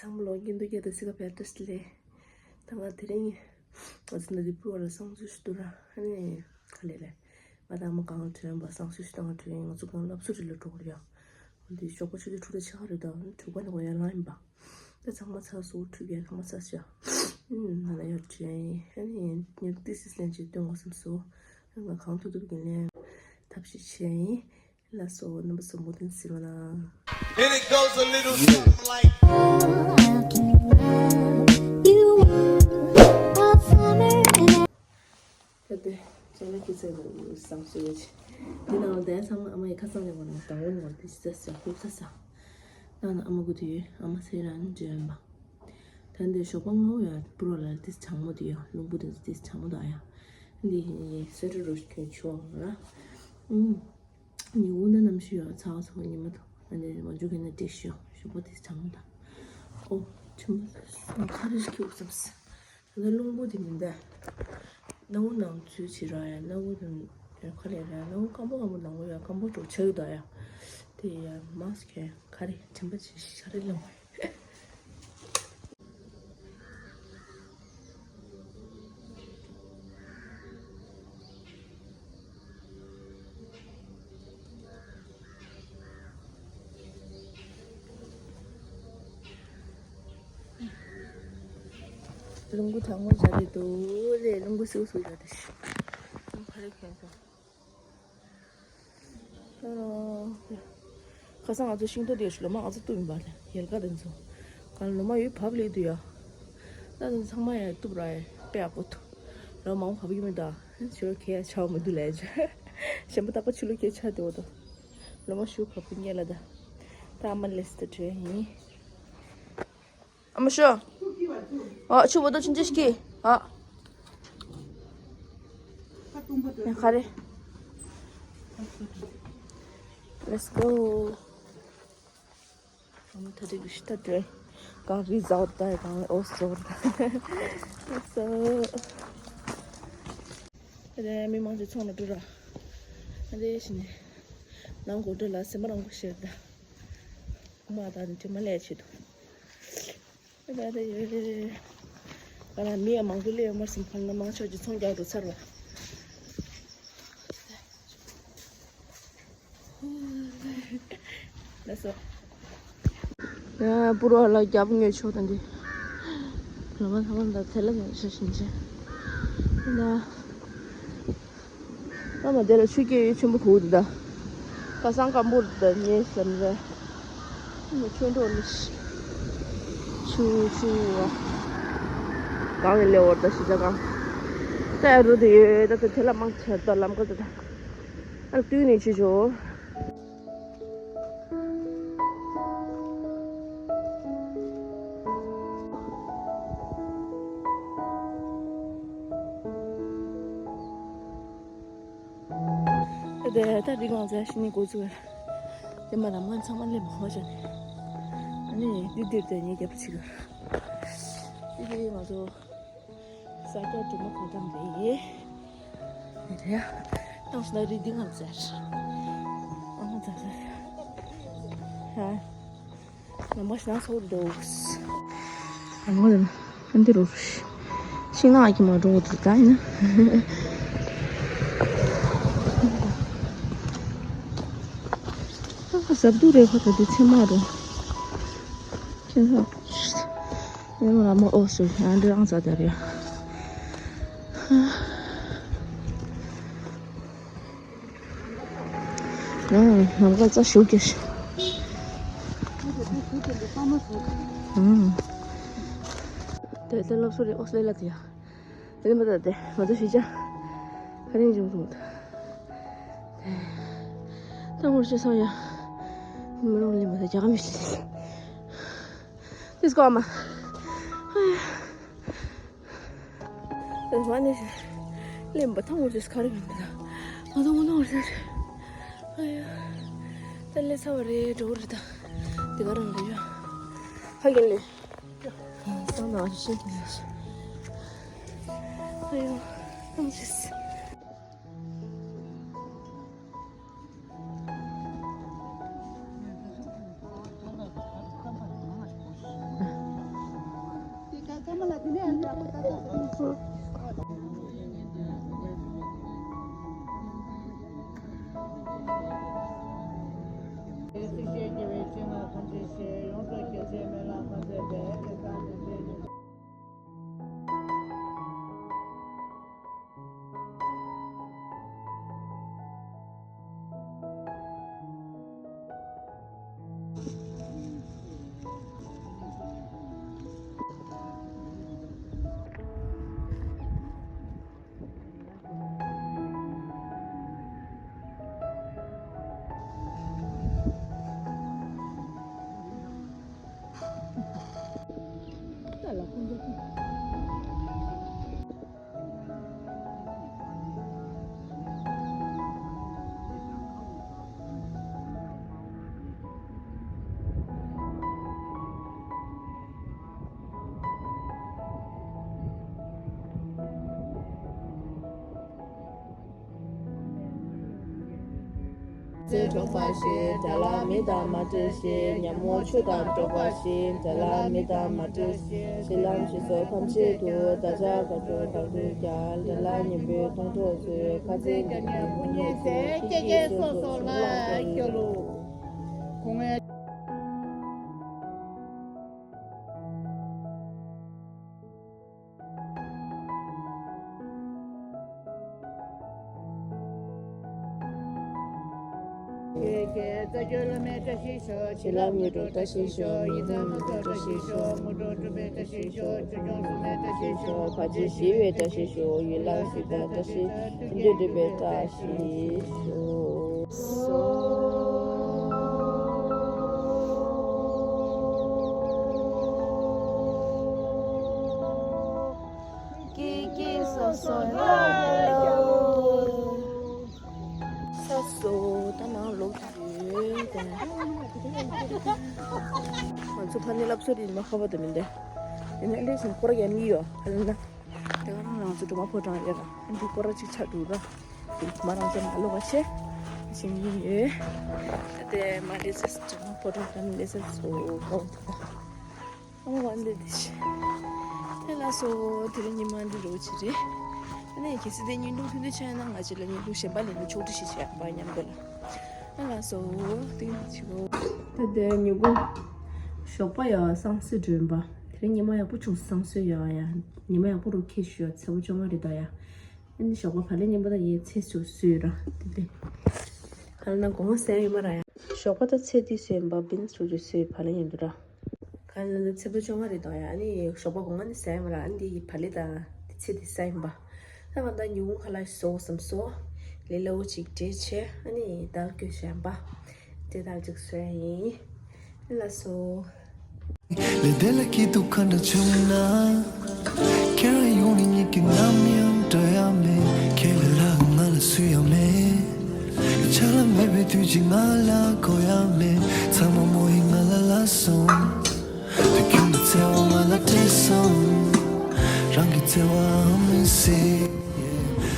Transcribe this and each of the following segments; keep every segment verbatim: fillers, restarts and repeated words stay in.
ཚང་མ་ལོ་རྒྱུས་འདུག་རྒྱ་དང་སི་ཀ་བེ་ཏོ་སི་ལེ། ད་ང་དེ་རིང་ང་ཚོ་འདི་པུ་ར་ལ་བསང་གསོལ་ཞུ་འདུག་ར། ཨ་ནི་ག་ལེ་ལེ། ང་དང་ཨ་མ་གང་བྱོན་པ་བསང་གསོལ་ཞུ་དང་བྱོན། ང་ཚོ་གང་སློབ་གསོ་རི་ལ་འགྲོ་གི་རེད་ཡ། འདི་ཞོགས་པ་ཆུ་ཚོད་དྲུག་དང་ཕྱེད་ཀ་རེད་ད། དྲུག་པ་ནས་འགོ་ཡར་ལངས་ཡིན་པ། ད་ཚང་མ་ཚར་སོང་། ཕྲུ་གུ་ཚང་མ་ཚར་ཤག་ཨུམ། ང་ལ་ཡར་བྱོན་ཡིན། ཨ་ནི་ཉིན་ཏི་སིས་ལན་ཅིག་སྟོན་དགོས་བསམ་སོང་། ང་གང་ཐུབ་ཐུབ་ཀྱིས་ལན་ཐབས་ཤེས་བྱས་ཡིན། ལགས་སོ། རྣམ་པ་ཚོ་མུ་མཐུད་གཟིགས་རོགས་གནང་། And it goes a little something like ད་ལྟ་ཅ་ལག་ཁྱི་ཚེ་ལ་བསང་གསོལ་ཡོད་ཆེ། འདི་ནང་ལ་བསྡད་ཚང་མ་ཨ་མ་ཡི་ཁ་སང་ལས་བར་ནང་དང་པོ་ནང་དེ་ཤི་ཚ་ས་ཁུག་ཚ་ས། ནང་ན་ཨ་མ་གུ་དུ་ཡོད། ཨ་མ་སེ་ར་ནི་འཇོན་པ། ད་འདི་ཞོགས་པ་སྔ་བོ་ཡ་པུ་རོ་ལ་དེ་གྲང་མོ་དུ་ཡོད། རླུང་བུ་དེ་དེ་གྲང་མོ་དུ་ཨ་ཡ། འདི་སེ་ར་རུ་ཁྱོད་ཆུ་བ་ར། ཨུམ། ཉི་འོང་ན་ནམ་ཞིག་ཡོད་ཚ་བ་ཚ་བ་ཉི་མ་དང་ཨ་ནི་མ་འཇུ་གི་ན་དེ་ཤི་ཡོང་ཞོགས་པ་དེ་གྲང་མོ་དང་། ཨོ། ཆུ་མོ་ཁ་རི་ཤི་ཁྱུག་བསམ་སི། ད་ལྟ་རླུང་བུ་དེ་མི་འདའ། སྣ་བུ་ནང་ཚུད་བྱེད་ར་ཡ། སྣ་བུ་དེ་ཁ་ལས་ར། སྣ་བུ་སྐམ་པོ་སྐམ་པོ་ནང་བུ་ཡ་སྐམ་པོ་འགྲོ་ཆགས་ཡོད་ད་ཡ། དེ་ཡ་མ་སི་ཁན་ཁ་རི་དྲན་པ་ཆེ་ཤ་རི་ལངས། རླུང་བུ་གྲང་མོ་བཞག་གི་འདུག་རེད། རླུང་བུ་སིའུ་སིའུ་བཞག་འདུག་ཁ་རི་ཁན་སོང་། ཁ་སང་ང་ཚོ་ཤིང་ཏོག་དེ་ལོ་མ་ང་ཚོ་གཏུབ་ཡིན་པ་ལ་ཡལ་ག་དེ་ཚོ་གང་ལོ་མ་ཡོད་བབ་ལེ་འདུག་ཡ། ད་དེ་ཚང་མ་ཡང་གཏུབ་ར་ཡ་དཔེ་ཡག་པོ་འདུག་ལོ་མང་བབ་ཡོད་མི་འདུག་ཞོ་ཁེ་ཡ་ཆའོ་མི་འདུག་ལས་ཆ་ཞེན་པ་ཏག་པ་ཆུ་ལོ་ཁེ་ཆ་དེ་འོ་དོ། ལོ་མ་ཤུ་བབ་ཀུ་ཉེ་ལ་ད། ད་ཨ་མ་ལེ་སི་ཏི་བྲོས་ཡིན། ཨ་མ་ཤོ། ཨ་ཆུ་བོ་ཏོ་ཆུན་ཆེ་ཤི་ཨ། ཡ་ཁ་རེ། Let's go. ཨ་མ་ཐ་དེ་གི་ཤི་ཐ་དེ། གང་རི་ཛའོ་ད་གང་ཨོ་སོ་ད། ཨོ་སོ། ད་དེ་མི་མང་ཆེ་ཚོང་ལ་འགྲོ་ར། ད་དེ་ཤི་ནས། ནང་གོ་འགྲོ་ལ་སེམས་པ་རང་གོ་ཤེར་ད། མ་ད་ནི་དྲི་མ་ལས་ཆེ་དོ། ད་ད་ཡོད་རེད། ང་ལ་མི་ཡང་མང་པོ་སླེབས་ཡོད་མ་རེད་སེམས་ཁ་ན་མང་ཆོག་གི་ཚོང་རྒྱག་འགྲོ་ཚར་བ། ལགས་སོ། ཡ་པུ་རོ་ལ་རྒྱབ་ཉོས་ཆོག་ད་འདི། ལོ་མ་ཚང་མ་ད་དེ་ལ་ཉོས་ཆོག་ཞིང་ཆེ། ད། ཨ་མ་དེ་ལ་ཆུ་སྐྱེས་ཡོད་ཆེན་པོ་གུག་འདུག་ད། ཁ་སང་སྐམ་པོ་འདུག་ད་ངས་བསམ་རེད། ཨ་མ་ཆུ་འགྲོ་ལ་ཤི། ཆུ་ཆུ་བ། གང་ནས་སླེབས་འོར་ད་ཤི་ད་གང་། ད་རུ་དེ་ཡོད་ད་ད་དེ་ལ་མང་ཆེ་ད་ལམ་ཀ་ད་ད། ཨ་ལ་བཏུལ་ནས་ཆུ་ཆུ། དེ་ད་འདི་གང་ཟེར་ཤི་ནི་འགོ་ཚུགས། དེ་མ་ལམ་ཁ་ཚང་མ་སླེབས་མ་ཤ་ནས། ཨ་ནི་འདི་འདིར་དེ་ཉེ་རྒྱབ་ཕྱི་གར། དེ་དེ་ང་ཚོ། ས་སྐྱ་གྲོ་མ་གང་འགྲམ་རེད། རེད་ཡ། ཏང་སུ་ན་རི་འདི་ང་ཟེར། ཨ་ང་ཟེར་ཟེར། ཧ། ནམ་མཁའ་ཤིང་ནགས་ཚོགས་འདུག་ཨ་ང་ཟེར་ན་ཨ་འདི་རུ་རུ་ཤི། ཤིང་ནགས་ཀྱི་མ་འགྲོ་འདུག་ད་ཡིན་ན། ཨ་ཟབ་འདུག་རེད་ཁོ་ད་འདི་ཚེ་མ་རུ། ཁྱེད་ཚོ། ཨེ་མ་ལ་མོ་ཨོ་སུ་ཡང་འདྲི་རང་ས་དར་ཡ། ཨང་ནམ་མཁའ་རྩྭ་ཞུགས་ཀྱི་ཤི། ཨང་། དེ་ལྟ་སློབ་གསོ་རེ་ཨོ་སུ་ལེ་ལ་དེ་ཡ། དེ་ནི་མ་ད་དེ་མ་ད་ཤི་ཅང་། ཧ་རིང་ཅུང་སོང་ད། ད་ངོར་ཤི་སོང་ཡ། མི་རོང་ལི་མ་ད་རྒྱ་ག་མི་ཤི། Let's go, ཨ་མ། ཨ་ཡ། ཨ་མ་ནི། ལེན་པ་ཐང་བོ་ཅིས་ཁ་རི་གང་གི་ད། ང་ཚོ་ངོ་ནོར་ཟེར། ཨ་ཡ། ད་ལེ་ཚ་བ་རེད་འགྲོ་རེད་ད། དེ་ག་རང་རེད་ཡ། ཧ་གན་ལེ། སང་ད་ཤེས་ཀྱི་ཟེར། ཨ་ཡ། ཐང་ཅིས། ཚེ་འགྲོགས་པ་ཞིག་དགྲ་ལ་མི་དང་མ་འབྲལ་ཞིང་། ཉོན་མོངས་ཆོས་དང་འགྲོགས་པ་ཞིག་དགྲ་ལ་མི་དང་མ་འབྲལ་ཞིང་། གཞི་ལམ་ཞིག་སོགས་ཐམས་ཅད་དུ། བདག་ཅག་དགའ་སྤྲོ་གང་འདོད་ཀྱང་། དགྲ་ལ་གཉེན་པོས་སྡུག་གྲོགས་མཛོད། ཁ་ཚིག་རྒྱག་ཉེས་ཕོག་ཉེས་ཚེ། སྐྱེ་རྒས་སོ་སོ་ལ་སྐྱོ་ལོ། གོང་ངས། ཡི་གེ་རྩ་རྒྱུད་བླ་མའི་བཀྲ་ཤིས་ཤོག། བྱིན་རླབས་དངོས་གྲུབ་བཀྲ་ཤིས་ཤོག། ཡིག་རྩ་སྣ་ཚོགས་བཀྲ་ཤིས་ཤོག། དངོས་གྲུབ་གྲུབ་པའི་བཀྲ་ཤིས་ཤོག། ཆོས་སྐྱོང་སྲུང་མའི་བཀྲ་ཤིས་ཤོག། བར་ཆད་ཞི་བའི་བཀྲ་ཤིས་ཤོག། ཡུལ་ལྷ་གཟིགས་པའི་བཀྲ་ཤིས། མཐུན་རྒྱུ་འགྲུབ་པའི་བཀྲ་ཤིས་ཤོག། ཀི་ཀི་སོ་སོ་ལ་ལོ། ས་སོ་ད་ནང་ལོག་ཡོད་དེ། ང་ཚོ་ཕ་ནི་ལབ་སོ་རི་མ་ཁ་བ་དུ་མིན་ཏེ། ཡིན་ན་ལས་སུ་སྐོར་ཡ་མི་ཡོད་ཕ་ནི་ན། དེ་ག་རང་རང་ཚོ་སྒྲོལ་མ་ཕོ་བྲང་ཡོད་ལ་འདི་སྐོར་གཅིག་ཆགས་འདུག་ལ། མ་རང་ཚོ་མ་ལོག་པ་བྱེད། ཞིང་ཡིན་ཡོད། དེ་མ་ལས་སུ་སྒྲོལ་མ་ཕོ་བྲང་དང་ལས་སུ་སོ་གོ། ཨོ་ཝན་ཌེ་དི་ཤི། དེ་ལ་སོ་དེ་རིང་ཉི་མ་འདི་རོ་ཆི་རེད། ཨ་ནི་གལ་སྲིད་དེ་བརྙན་ཐུང་ཐུང་དུ་ཆགས་ན་ང་ཅི་ལ་བརྙན་ཐུང་གཞན་པ་ལས་ནི་ཕྱོགས་སྒྲིག་ཞིག་བྱས་པ་མཉམ་དུ་ལ། ཨ་ལ་སོ་དེ་ཆི་གོ། ད་དེ་ཉི་གུང་ཞོགས་པ་ཡ་སང་སི་སྒྲོན་པ། དེ་རིང་ཉི་མ་ཡག་པོ་བྱུང་སང་སི་ཡ་ཡ། ཉི་མ་ཡག་པོ་རུ་ཁེ་ཞུ་ཡ་ཚེ་བོ་བཅོ་ལྔ་རེད་ད་ཡ། ཨ་ནི་ཞོགས་པ་བག་ལེབ་མཉམ་པོ་དང་ཡའི་ཚེ་སུ་སུས་ར་དེ་དེ། ཁ་ལ་ན་དགོང་མོ་ཟས་ཡོད་མ་ར་ཡ། ཞོགས་པ་ད་ཚེ་དེ་སུས་ཡིན་པ་བིན་སུ་ཅུ་སུས་བག་ལེབ་ཡིན་འདུག་ར། ཁ་ལ་ན་ཚེ་པོ་བཅོ་ལྔ་རེད་དོ་ཡ། ཨ་ནི་ཞོགས་པ་དགོང་མོ་ནི་ཟས་ཡོད་མ་ར། ཨ་ནི་དེ་ཡི་བག་ལེབ་དང་དེ་ཚེ་དེ་ཟས་ཡིན་པ། ད་ང་ད་ཉུང་ཁ་ལ་སོ་བསམ་སོ། ལེ་ལ་འོ་ཅིག་འདྲེས་ཆེ། ཨ་ནི་དལ་སྐྱོ་ཞན་པ། དེ་དལ་ཅིག་སོ་ཡ་ཡིན། ལ་སོ། ལས་དེ་ལ་སྐྱིད་སྡུག་ག་འདྲ་བྱུང་ན། ཁྱེད་རང་ཡོང་ནས་ཉིད་ཀྱི་ནམ་ཡང་འདྲ་ཡ་མེད། ཁྱེད་ལས་ལྷག་ང་ལ་སུ་ཡང་མེད། ཆ་ལ་མེད་པའི་དུས་ཀྱི་ང་ལ་གོ་ཡ་མེད། ཚང་མ་མོ་ཡིས་ང་ལ་ལབ་སོང་། དུས་རྒྱུན་གྱི་བརྩེ་བ་ང་ལ་སྤྲད་སོང་། རང་གི་བརྩེ་བའམ་མི་སྲིད།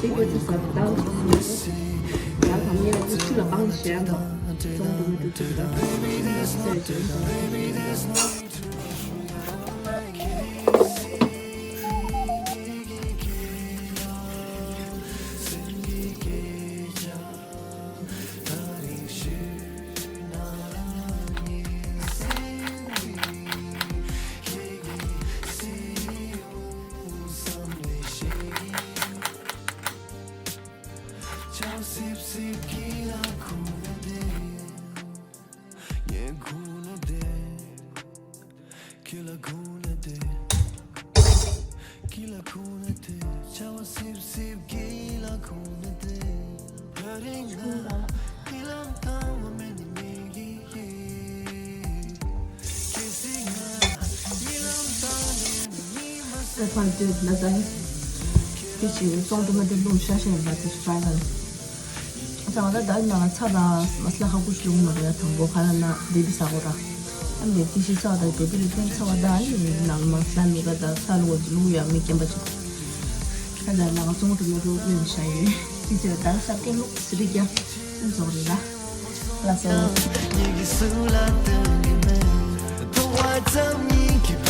དེ་ཁྱོད་ཚོ་ཟ་བཏང་ཟེར་ནས། ཡང་དམ་ཉེ་ལ་ཚུར་ལ་བཏང་ཞེས་དང་། ཅུང་དུ་མི་འདུག་ཅིག་ལ། ཟེར་ཅིག་དང་། ཨ་ཕར་སྟོད་ན་ད་དེ་ཅིག་སོང་དུ་མ་དེ་ལུང་ཤ་ཤ་ཡིན་པ་དེ་ཧྥ་རའི་རའི་སི། ཨ་ད་ང་ད་ད་ནང་ཚ་དང་མ་སླ་ཧ་གོ་ཞུ་མ་རེད། དང་པོ་ཁ་ལ་ན་དེ་དེ་ས་གོ་ར། ཨ་མེ་དེ་ཤི་ས་ད་དེ་དེ་ལི་ཀན་ཚ་བ་ད་ཨ་ནི་ནང་མ་སླ་ལུ་ར་ད་ས་ལུ་ལུ་ཡ་མི་སྐྱེན་པ་ཅིག་ཨ་ད་ནང་ཚོང་དུ་མ་དུ་མི་ཤ་ཡིན་དེ་ཅིག་ད་ས་ཀེ་ལུག་སི་རི་རྒྱ་ཨ་ཚོགས་རེད་ལ། ལགས་སོ།